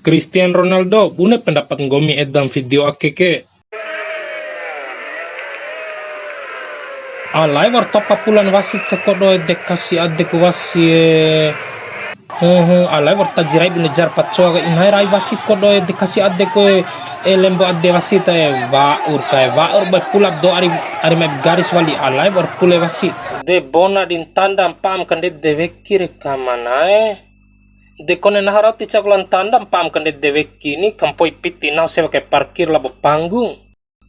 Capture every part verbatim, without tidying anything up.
Cristiano Ronaldo, bune pendapat nggomi edam video ake ke? Alai wa'ur topa pulan wasit ke kodo ede kasi adeku wasi e. Hehe, alai wa'ur taji rai bune jar pacoa ke inai rai wasit kodo ede kasi adeku e. E lembo ade wasit e, wa'ur kae, wa'ur bai pulap do ari, ari mai garis wali, alai wa'ur pule wasit. De bona di ntanda mpa'am kandede weki re kamanae. De kone nahu rau ti ca'uku lao ntanda mpa'am kandede weki ni, kampoi piti nahu sewa kai parkir labo panggung.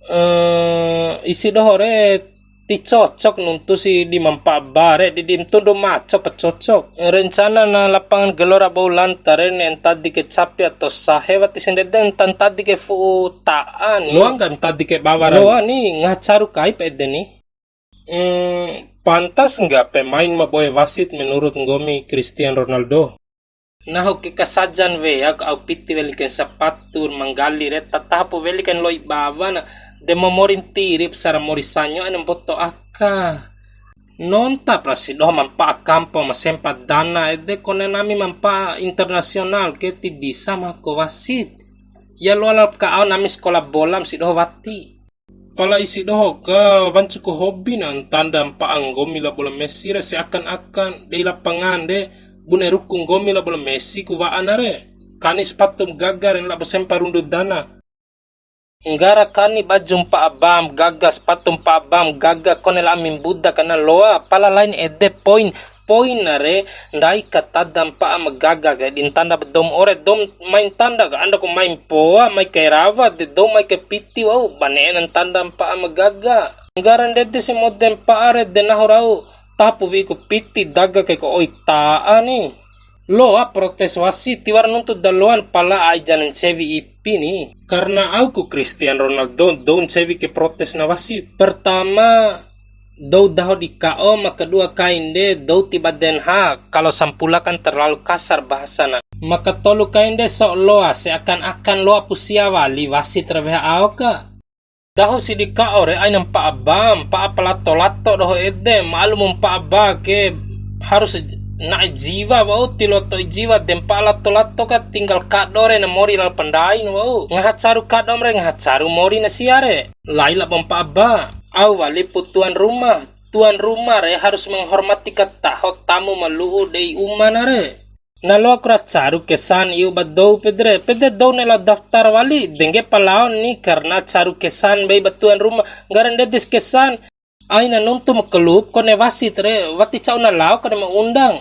Eh, isi doho re ti cocok nuntu si di ma mpa'a ba re, di, di ntundu maco pa cocok. Rencana na lapangan Gelora Bau Lanta re ne'e ntadi ke capi ato sahe, wati si ndede nta-, ntadi ke fu'u ta'a ni. Loa ngga ntadi ke bawa rau? Loa ni, ngaha caru kai pa ede ni. Hmm, pantas ngga pemain ma boe wasit menurut nggomi Cristiano Ronaldo? Nahu ke kasajan wea ku au piti weli kain sapatu manggali re, tataho pu weli kain loi bawa na, de momori ntirip sara mori sanyo ene mboto aka. Nontap ra si doho ma mpa'a kampo ma sempa dana ede, kone nami ma mpa'a internasional ke ti disa ma ko wasit. Ya loa lalo ka au nami sekolah bola ma si doho wati. Pala isi doho ka wancuku hobi na ntanda mpa'a nggomi labo la Messi re seakan-akan dei lapangan de bune ruku nggomi labo la Messi ku wa'ana re. Kani sepatu ma gaga re labo sempa rundu dana. Nggara kani baju mpa'a ba ma gaga, sepatu mpa'a ba ma gaga, kone la ami mbuda kana loa, pala lain ede poin. Poin na re, ndai ka tada mpa'a ma gaga ke, di ntanda ba dou ma ore, dou ma mai ntanda ka, ando ku mai mpoa, mai kai rawa, de dou mai kai piti wa'u, ba ne'e na ntanda mpa'a ma gaga. Nggara ndede si mode mpa'a re, de nahu rau, tapu wi'i ku piti daga kai ko oi ta'a ni. Loa protes wasit, tiwara nuntu da loan pala ai jana ncewi ipi ni. Karena au ku Cristiano Ronaldo, dou ncewi ke protes na wasit. Pertama, dou daho di ka'o, ma kedua kain de dou tiba Den Haag, kalau sampula kan terlalu kasar bahasana. Ma katolu kain de sok loa, seakan-akan loa pu sia wali wasit ra weha ao ka. Dahu sidi ka'o re aina mpa'a ba, mpa'a palato-lato doho ede, ma'alum mpa'a ba ke harus na'e jiwa wa'u ti loto'i jiwa de mpa'a lato-lato ka tinggal kado re na mori lalo pandain wa'u. Ngaha caru kadom re ngaha caru mori na sia re. Lai labo mpa'a ba. Au wali pu tuan rumah. Tuan rumah re harus menghormati ka taho tamu ma lu'u dei uma na re. Na loaku ra caru kesan iu ba dou pede re, pede dou ne'e lao daftar wali, de nggepa laon ni karena caru kesan mbei ba tuan rumah, nggara ndedesi kesan. Aina nuntu ma klub kone wasit re, wati ca'u na lao kone ma undang.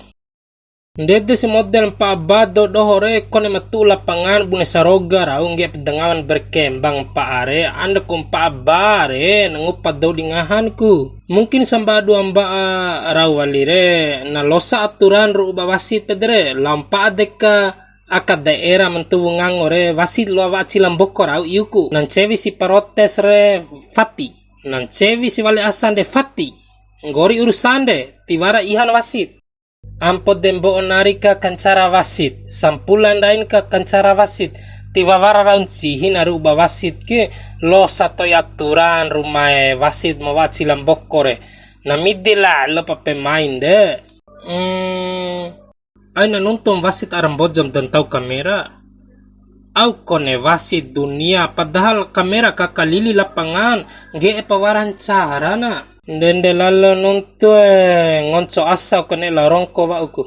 Ndedesi model mpa'a ba dou doho re, kone ma tu'u lapangan bune saroga rau ngge'e pede ngawan berkembang mpa'a re, ando ku mpa'a ba re, na ngupa dou di ngahan ku. Mungkin sambaa dua mba'a rau wali re, na losa aturan ru'u ba wasit pede re, lao mpa'a deka aka daerah ma ntuwu ngango re, wasit loa wa'a cila mboko rau iuku. Na ncewi si protes re fati. Na ncewi si wali asan de fati. Nggori urusan de, tiwara ihan wasit. Ampo de mbo'o nari ka kancara wasit, sampula ndain ka kancara wasit, tiwawara rau ncihi na ru'u ba wasit ke, losa to'i aturan rumae wasit ma wa'a cila mboko re. Na midi lalo pa pemain de. Hmm, aina nuntum wasit ara Mbojo ma da ntau kamera. Au kone wasit dunia, padahal kamera ka kalili lapangan, ngge'e pa wara ncara na. Ndende lalo nuntu e, ngonco asa kone la rongko wa'uku.